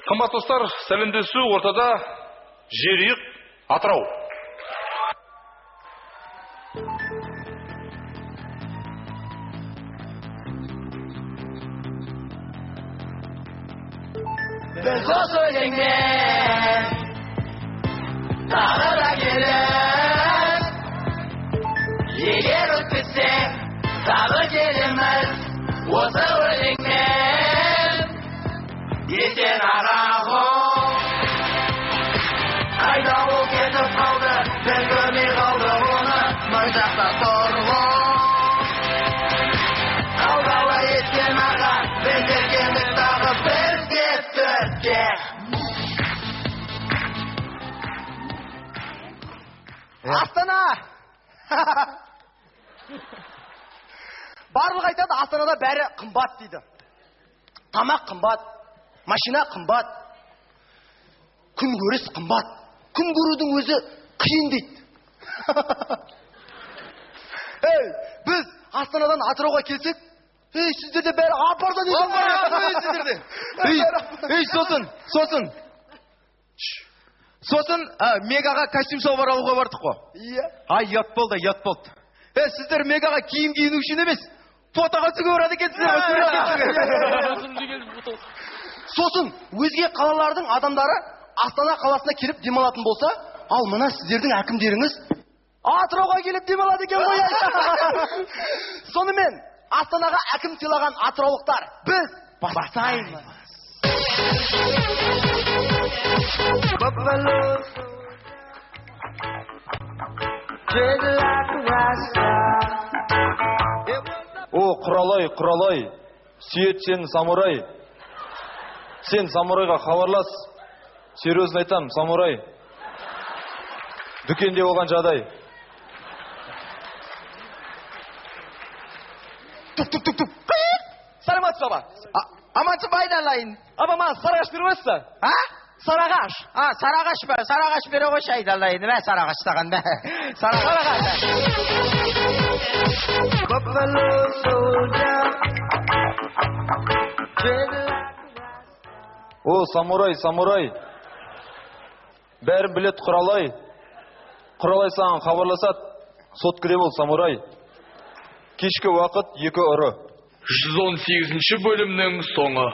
Қымбат достар, сәлемдесу ортада Жерұйық, Атырау. Біз осы өлеңмен тағы да келіп, егер өтпесек, тағы келеміз осы өлеңмен. Есен аға ғой, қайда ол кетіп қалды, біз көрмей қалдық оны, мың жақта тұр ғой. Қалғалы Есен аға, біз ергендік тағы, біз кеттікке. Астана! Барлық айтады, Астанада бәрі қымбат дейді. Тамақ қымбат, машина қымбат, күнкөріс қымбат. Күн көрудің өзі қиын дейді. Ей, біз Астанадан Атырауға келсек, ей, сіздерде бәрі ап-арзан екен ғой. Ап-арзан сіздерде. Ей, ей, сосын Мегаға костюм шалбар алуға бардық қой. Иә. Ай, ұят болды, ұят болды. Сіздер Мегаға киім киіну үшін емес, фотоға түсуге барады екенсіздер ғой, суретке түсуге. Сосын өзге қалалардың адамдары Астана қаласына келіп демалатын болса, ал мына сіздердің әкімдеріңіз Атырауға келіп демалады екен ғой. Сонымен Астанаға әкім сыйлаған атыраулықтар, біз бастаймыз. О, Құралай, Құралай, сүйет сені самурай. Сен самурайға хабарлас, серьезно айтам, самурай. Дүкенде болған жағдай. Тук, тук, тук, тук. Саламатсыз, баба. Амансыз ба, айналайын? Аба, маған сарыағаш бере қойсыз ба? А? Сарыағаш. А, сарыағаш па? Сарыағаш бере қойшы, айналайын. Мә, сарыағаш саған, мә. Сарыағаш. О, самурай, самурай. Бәрін білет Құралай. Құралай саған хабарласады. Соткіде бол, самурай. Кешкі уақыт екі ұры. 118-ші бөлімнің соңы.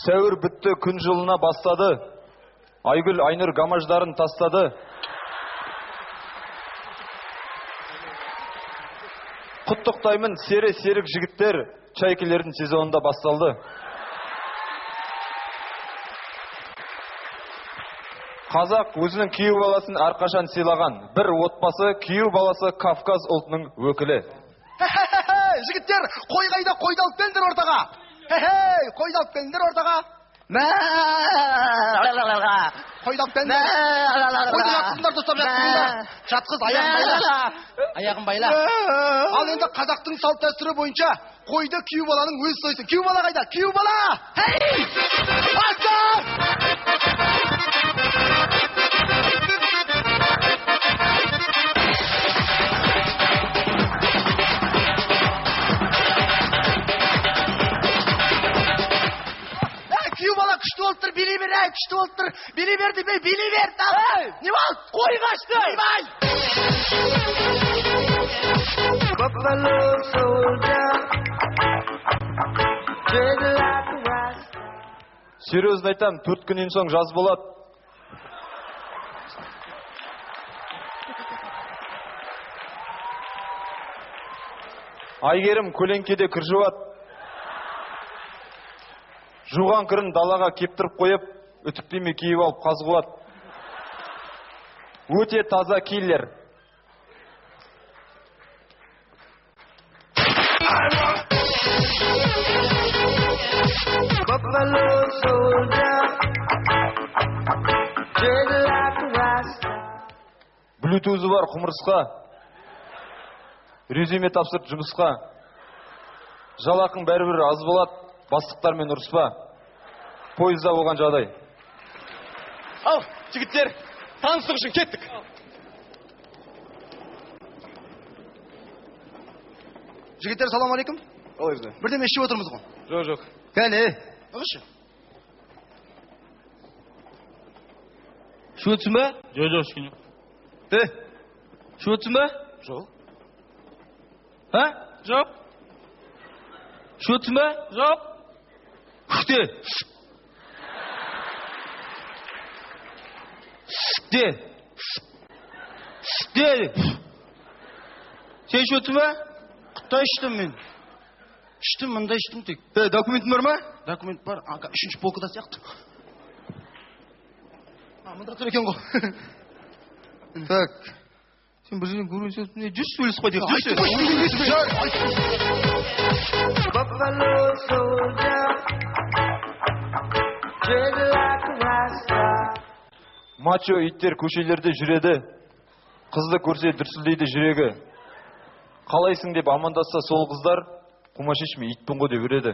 Сәуір бітті, күн жылына бастады. Айгүл Айнұр гамаждарын тастады. Құттықтаймын, сері серік жігіттер, чайкілердің сезонында басталды. Қазақ өзінің күйеу баласын әрқашан сыйлаған. Бір отбасы күйеу баласы Кавказ ұлтының өкілі. Хе-хе-хе, жігіттер, қой қайда, қойды алып келіңдер ортаға. Хе-хе, қойды алып келіңдер ортаға. Мә. Қойды алып келіңдер. Қойды жатқызыңдар, достар, жатқызыңдар. Жатқыз, аяғын байла. Аяғын байла. Ал енді қазақтың салт дәстүрі бойынша қойды күйеу баланың өзі сойсын. Күйеу бала қайда? Күйеу бала! Хей! Астан! Күйеу бала күшті болып тұр, билей бер, әй, күшті болып тұр, билей бер деп, билей бер, тағы. Не болды? Қой қашты. Ойбай! Серьезно айтам, 4 күннен соң жаз болады. Айгерім көлеңкеде кір жуады. Жуған кірін далаға кептіріп қойып, үтіктеме киіп алып қаз қуады. Өте таза киллер. Блютузы бар құмырсқа. Резюме тапсырып жұмысқа. Жалақың бәрібір аз болады, бастықтармен ұрыспа. Пойызда болған жағдай. Ау, жігіттер, Таныстық үшін кеттік. Жігіттер, салам алейкум. Бірдеме ішіп отырмыз ғой. Жоқ, жоқ. Кәне. Ығышы. Ішіп отырсың ба? Жоқ, жоқ, ішкен жоқ. Ішіп отырсың ба? Жоқ. А? Жоқ. Ішіп отырсың ба? Жоқ. Үште. Де. Де. Сен ішіп отырсың ба? Құттай іштім мен. Іштім, мында іштім тек. Документің бар ма? Документ бар, үшінші полкада сияқты. Мында тұр екен ғой. Так. Сен бір жерден көрген сияқтысың. Не, жүрші сөйлесіп қайтайық. Жүрші. Мачо иттер көшелерде жүреді. Қызды көрсе дүрсілдейді жүрегі. Қалайсың деп амандасса сол қыздар, қумаш ешме итпін ғой деп үреді.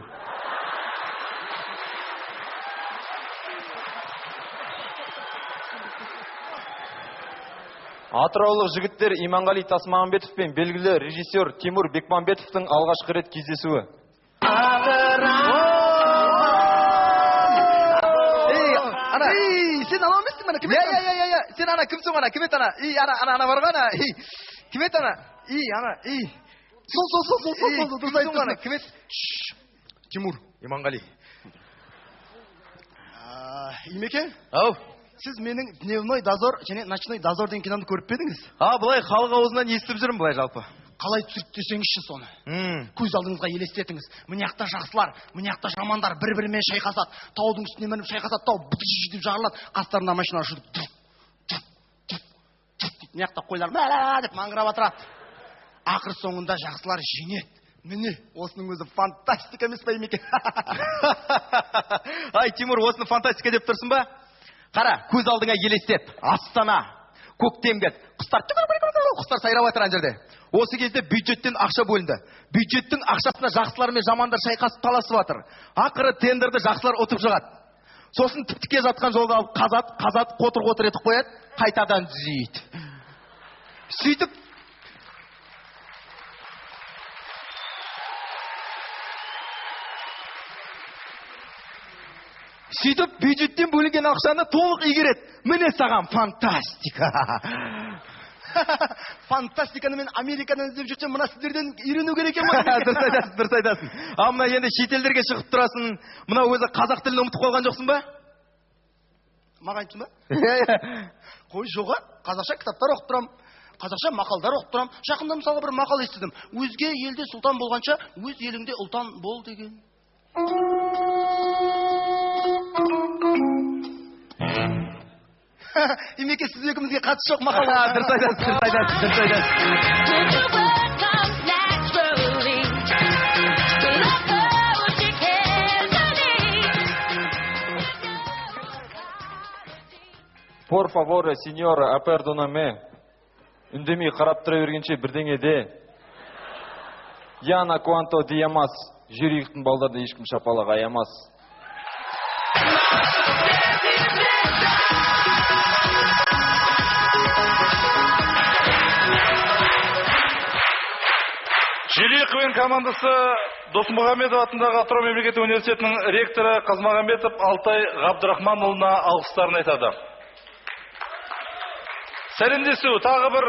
Атыраулық жігіттер Иманғали Тасмағамбетов пен белгілі режиссер Тимур Бекмамбетовтың алғашқы рет кездесуі. Ей, ана, Ей, сен ана емессің бе, ана кім Я, я, я, я, я, сен ана кімсің ана, кім еді ана? Ей, ана, ана, ана бар ғой ана, ей, кім еді ана? Ей, ана, ей. Сол, сол, сол, сол, сол, сол, дұрыс кімсің ана, айттың. кім еді? Тимур. Иманғали. Имеке, Ау. сіз менің Дневной дозор және Ночной дозор деген киномды көріп пе едіңіз? А, былай халық аузынан естіп жүрмін былай жалпы. Қалай түсірді десеңізші соны. Көз алдыңызға елестетіңіз. Мына жақта жақсылар, мына жақта жамандар бір-бірімен шайқасады. Таудың үстіне мініп шайқасады, тау быт-ш деп жарылады. Қастарында машина жүріп туф, туф, туф, туф дейді. Мына жақта қойлар мә деп маңырап отырады. Ақыр соңында жақсылар жеңеді. Міне, осының өзі фантастика емес па, Имеке? Ай, Тимур, осыны фантастика деп тұрсың ба? Қара, көз алдыңа елестет. Астана, көктем келді. Құстар, құстар сайрап жатыр ана жерде. Осы кезде бюджеттен ақша бөлінді. Бюджеттің ақшасына жақсылар мен жамандар шайқасып таласып жатыр. Ақыры тендерді жақсылар ұтып шығады. Сосын тіп-тіке жатқан жолды алып қазады, қазады, қотыр-қотыр етіп қояды, қайтадан түзейді. Сөйтіп бюджеттен бөлінген ақшаны толық игереді. Міне саған фантастика. Фантастиканы мен Америкадан іздеп жүрсем, мына сіздерден үйрену керек екен ғой. Дұрыс айтасың, дұрыс айтасың. Ал мына енді шетелдерге шығып тұрасың, мына өзі қазақ тілін ұмытып қалған жоқсың ба? Маған айттың ба? Қой, жоға, қазақша кітаптар оқып тұрамын, қазақша мақалдар оқып тұрамын. Жақында мысалға бір мақал естідім. Өзге елде сұлтан болғанша, өз еліңде ұлтан бол деген. Имеке, сіз екеумізге қатысы жоқ мақал. Дұрыс айтасың, дұрыс айтасың, дұрыс айтасың. Por favor, signora, perdóname. Үндемей қарап тұра бергенше бірдеңе де. Яна куанто диямас. Жерұйықтың балдарды ешкім шапалақ аямас. Жерұйық КВН командасы Досмұхамедов атындағы Атырау мемлекеттік университетінің ректоры Қазмағамбетов Алтай Ғабдрахманұлына алғыстарын айтады. Сәлемдесу тағы бір